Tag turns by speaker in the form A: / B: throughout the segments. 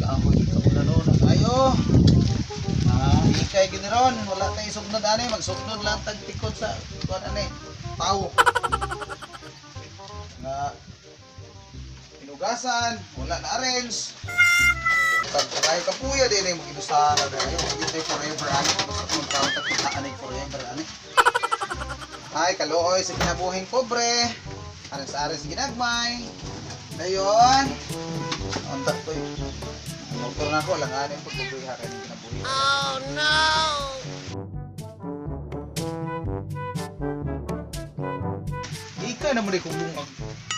A: Kapoy sa ulan noon. Ayo. Ah, ikay gini ron, wala tay sugnod ani, magsugnod lang tag tikod sa kuan ani. Tao. Nga hinugasan, wala na arrange. Pag tayo kapuya din ay maginusahan na tayo. Hindi forever ani. Basta kung tao ta kita ani forever ani. Ay, kaluoy sa kinabuhing pobre. Ares ares ginagmay. Dayon. Unta ko eh. Motor na ako, lang ani ang pagbubuhi ha kay kinabuhi. Oh no. Ika naman di kung bungag.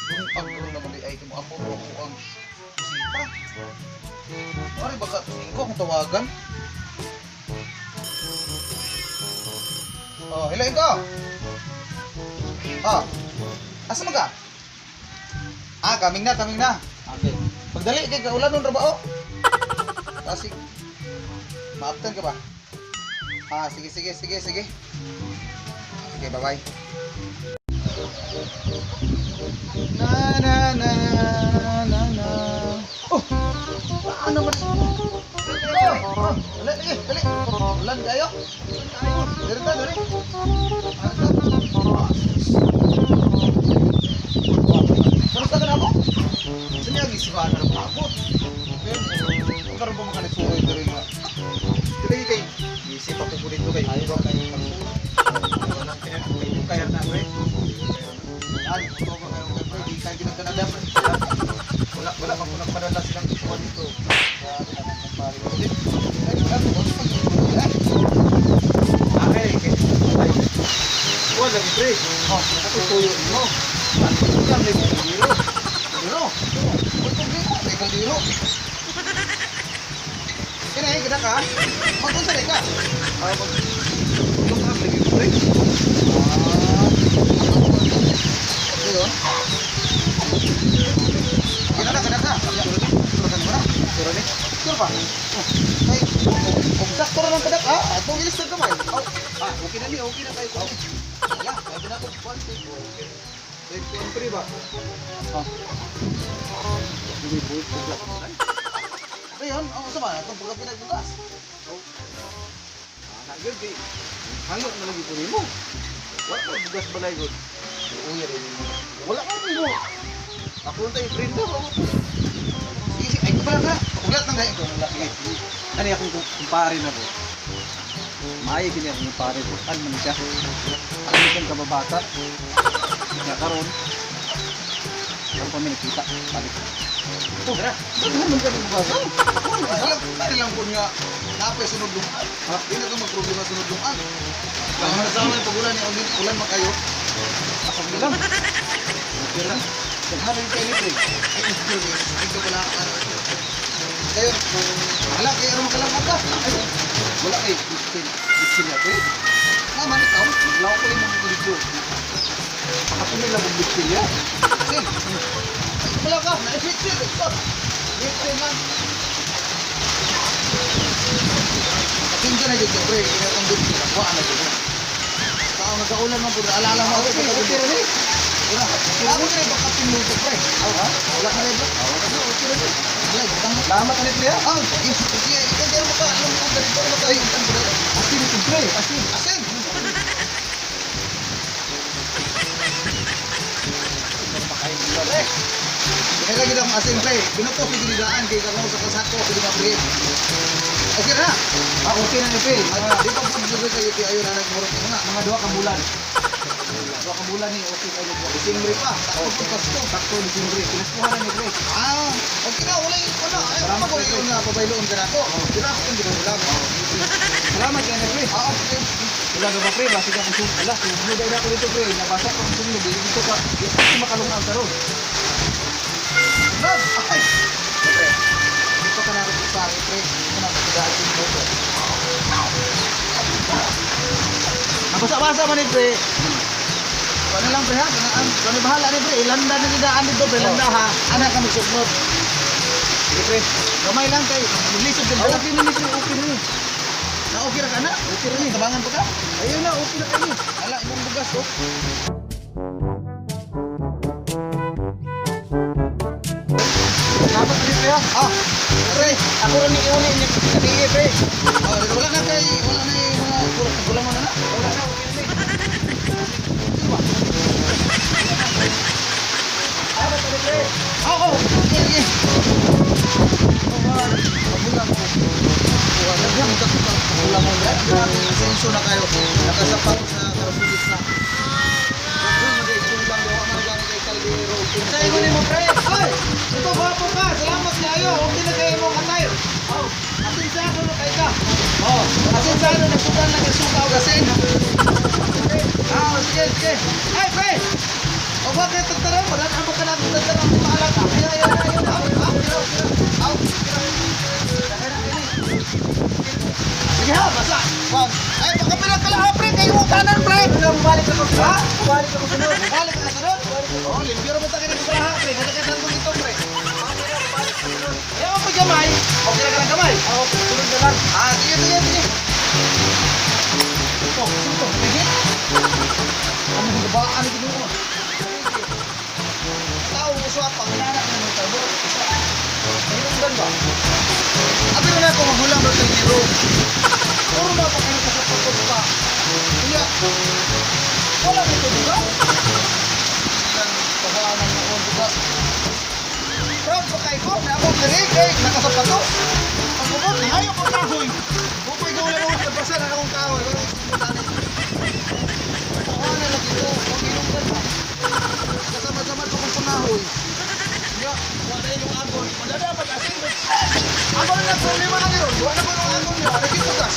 A: Bungag ko naman di ay kung ako ko ang bisita. Pare baka tingin ko kung tawagan. Oh, hello Ingo. Oh. Asa man ka? Ah, kaming na, kaming na. Okay. Pagdali kay kaulan nun ra ba oh? Kasi maaptan ka ba? Ah, sige sige sige sige. Sige, bye-bye. Na na na na na. Oh! Paano man? Oh, oh, dali, dali, dali. Ulan kayo. Dali ta, dali. Ah, ta. Kamusta ka na ako? Sino yung isipan na pabot? Pero, karoon ba mga nagsuroy dali nga? Dali kay, isip ako po dito kay. Ayaw kay
B: Wala kaya kaya na pre.
A: Ay, ito ba kayo kay pre? Di kayo ginagkanada pre.
B: Wala wala pa kunang padala silang kuha dito.
A: Grabe naman ang pare ko. Ay, ano ba? Ay,
B: Ay, kay ay. Wala lagi pre.
A: oh,
B: Ako tuyo mo. Ano lang ni biro.
A: kaldero. Uy, kaldero. Ay, kaldero. Kaya, kita ka? Magunsa rin ka?
B: Ah, mag Lungag lagi pre.
A: Ah. Ayun. Kita na, kita ka. Sura ka na.
B: Sura ni.
A: Sure pa? Oh. Ay, kung sakto ra ng kadak, ah, atong ilis na gamay. Oh,
B: Ah, okay na ni, okay na kayo ko.
A: wala, pwede na itong kwan.
B: Kay kuan pre ba?
A: Oh.
B: Hindi buit ko ba.
A: Ayun, ang sama na itong pagka pinagbugas.
B: Oh. Ah, gyud kay hango na lagi ko nimo. Wala ka bugas balay gud.
A: Uy, rin.
B: Wala ka nimo. Ako lang tayo friend daw.
A: Sige, sige, ay, wala ka. Ulat ng gayon ko.
B: Sige. Ano akong kumpare na ko. Maayo gini akong kumpare ko. Ano man siya? Ano siyang kababata? Nga karon. Karon pa mi nakita. Balik.
A: Oh, tara.
B: Daghan man ka bubasa.
A: Wala, pwede lang po nga. Napay sunod lungan.
B: Ha?
A: Di na ito magproblema sunod lungan. Ang nasama yung pagulan ni ulit, ulan makayo.
B: Ako lang. Okay lang. Daghan rin kayo ni pre.
A: Ay, ay, ito pala. Ano, kayo, wala, kayo ano makalamog ka.
B: Ay, wala kay bitsin. Bitsin na pre.
A: Naman ikaw.
B: Maglaw ko yung mga video. Pakapumil lang ang bitsin niya.
A: Sin. Ay, wala ka. Naisip, sir. Bitsin lang. Pasensya na dito, pre. Kaya itong bitsin. Wala na dito. Saan nagkaulan man po. Alala mo ako.
B: Okay, okay rin eh.
A: Wala. Wala ko rin baka pinuto, pre.
B: Ha?
A: Wala ka rin ba?
B: Okay rin eh.
A: Wala, butang mo.
B: Salamat na ni pre ha.
A: Ah, sige. Sige, ikaw dyan mo ka. Alam mo kung ganito. Ano tayo? Ang ganito.
B: Asin ito pre. Asin.
A: Asin! Pre! Kaya lagi akong asin, pre. Binuto, pigiligaan. Kaya ka sa kasako, pwede ma-pre. Okay na!
B: Ah, okay na ni pre.
A: Ay, di pa po dito kayo kay ayon na nagmurot mo nga.
B: Mga 2 ka bulan. 2 ka bulan ni okay kayo duha.
A: Disimbre pa. Sakto po Pasko.
B: Sakto Disimbre. Pinaskuhan na ni pre.
A: Ah, okay na. Wala yung wala. Ay,
B: Salamat,
A: ako
B: pre.
A: yung nga pabayloon ka na ako. Di na ako yung ginulam.
B: Salamat kay ni pre.
A: Ah, okay.
B: Wala ka ba pre? Basi ka kung wala. Sumunod na ako dito pre. Nabasa ko kung sumunod. Dito ka. Dito ka makalungan karon.
A: Love! Ay! Pre, dito ka na rin sa akin, pre. Dito na ako sa akin, pre.
B: Nabasa-basa man ni pre.
A: Ano lang pre ha? Kano bahala ni pre? Ilanda na didaan dito pre, landa ha. Ana ka magsugnod.
B: Sige pre.
A: Gamay lang kay lisod din
B: Ah,
A: ba?
B: okay na ni pre. Okay na ni.
A: Na okay ra ka na?
B: Okay ra ni.
A: Tabangan pa ka?
B: Ayun na, okay na kayo.
A: Ala imong bugas oh.
B: Salamat. Pre, ha?
A: Ah, pre.
B: Ako rin ni Uli niya gabi, pre.
A: Oh, wala na kay wala na yung mga kulang mo na na.
B: Wala na, okay na, eh. Ah, basta, pre.
A: Oo, oh, okay, okay. Pabulang ko. Wala na pabulang mo. Grabe, asenso na kayo. Nakasapaw sa karasulis na.
B: Sa ingon nimo, pre.
A: Ay! Ito, gwapo ka! Salamat kayo! Okay na kayo mong katay! Oh, asin sa ako na kay ka! Oh, asin sa ako nagsukan na kay suka o gasin! Ah, sige, sige! Ay, pre! O bakit tagtaran mo? Dahil ka natin tagtaran mo maalat. Ay, ay, ay, ay, ay, ay, ay, ay. Sige ha, basta. Wag. Ay, baka pinagkala, pre. Kayo mo kanan, pre.
B: Balik ako, pre.
A: Ha?
B: Balik ako sunod.
A: Balik ka sunod. Oh, limpyo mo ta kini sa ha, pre. Kada kay tantong ito, pre. Ayaw mo gamay. Okay na ka ng gamay.
B: Oo, sunod na lang.
A: Ah, sige, sige, sige. Ito, ito, pigit. Ano yung babaan ito mo? Tao mo sa panginana ng mga tabo. Hinungdan ba? Abi na ako magulang ba kay Puro na pa kayo sa pagkot pa. Kaya, wala nito bugas. Ilang pagkaanan ng akong bugas. Proud pa kay ko na akong diri kay nakasapatos. Ang ubot, ayaw ko kahoy. Upay ko lang ako sa na akong kahoy. Wala akong sumutan. Kuha na lang ito. Huwag inungdan ba? Kasamad-samad ko kong pangahoy. Ya, wala yung agon. Wala dapat asin. Ako na problema na ron. Wala ko ng agon niya. Ano kita ka?